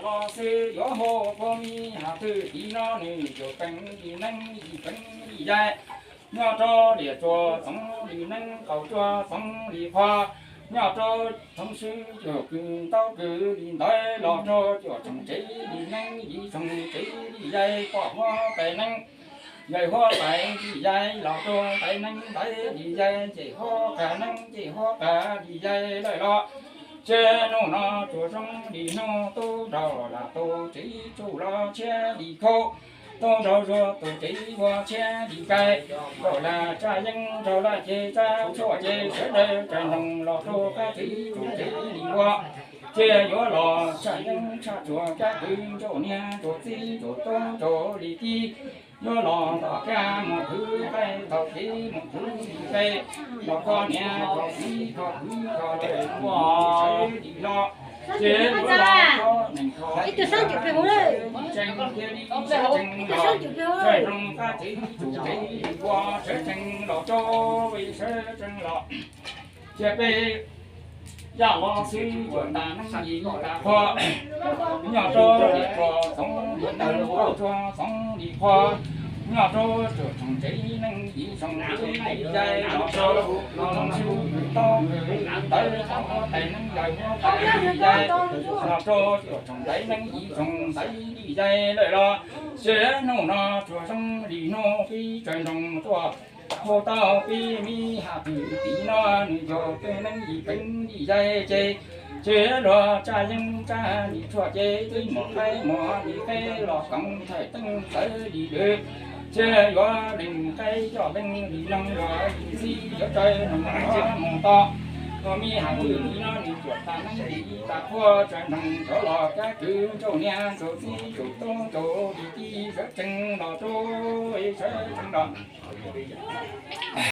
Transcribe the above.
Los xwb yuav hu puag mi has twg tim no nws yuav peev li neeb li peev li yaig. Nyob rau liam tsuas txoov li neeb, qaum tsuas txoov li qhua. Nyob rau txoov swb yuav kws ntaub kws li ntawd los rau cuam tsoom tsev li neeb li tsoom tsev li yaig, poj huab tais neeb, yawg huab tais li yaig los rau tais neeb tais li yaig, ces huab tais neeb ces huab tais li yaig lawm los. Ces hnub no tsuas zoo li hnub tub nraug lam tus tsev tsuj los tshiab li khau, tub nraug zuag tus tsev ua tshiab li kais, nraug lam tsaj yeeb nraug lam ces tsaj tshuaj ces sawv daws tsaws nroos los rau qab tsev tsuj tsev li ua. Ces yuav los tsaj yeeb tsaj tsuag kab kwv ntsuj niag ntsuj txiv ntsuj tub ntsuj li tib, yuav los tom kab mus khwv qaib, tom kev mus khwv li qe, los kho niag kho txiv kho kwv kho lawm ua sawv li los. Ces yuav los kho neeg kho tseeb thiaj li sawv tsees los, sawv tsees qab tsev tsuj tsev li ua sawv tsees los rau sawv tsees los. Ces peb yaj los xwb yuav tas neeb yim tas qhua, nyob rau li qhua txoov li neeb, tsuas txoov li qhua, nyob rau cuam tsoom tsev neeb yim tsoom tsev li yaig los rau, los txoov swb taub ntawd txoov huab tais neeb yawg huab tais li yaig, los rau cuam tsoom ntaiv neeb yim tsoom ntaiv li yaig lawm los. Ces hnub no tsuas zoo li hnub pib tsaws nroos tuaj, hu tau peb mi has twg tim no nws yog peb neeb yim peev li yaig ces, ces luag tsaj yeeb tsaj li tshuaj ces twb muaj qaib muaj li qe los koom thawj teeb txawv li lwm. Ces yuav lees qaib coj lees li noog, yuav lees txiv yuav tsaws nroos mus tod. Tus mi has twg tim no nws cuam tas neeb yim tas qhua, tsaws nroos rov los kab kwv ntsuj niag ntsuj txiv ntsuj tub ntsuj li tib, sawv tsees los rau sawv tsees los.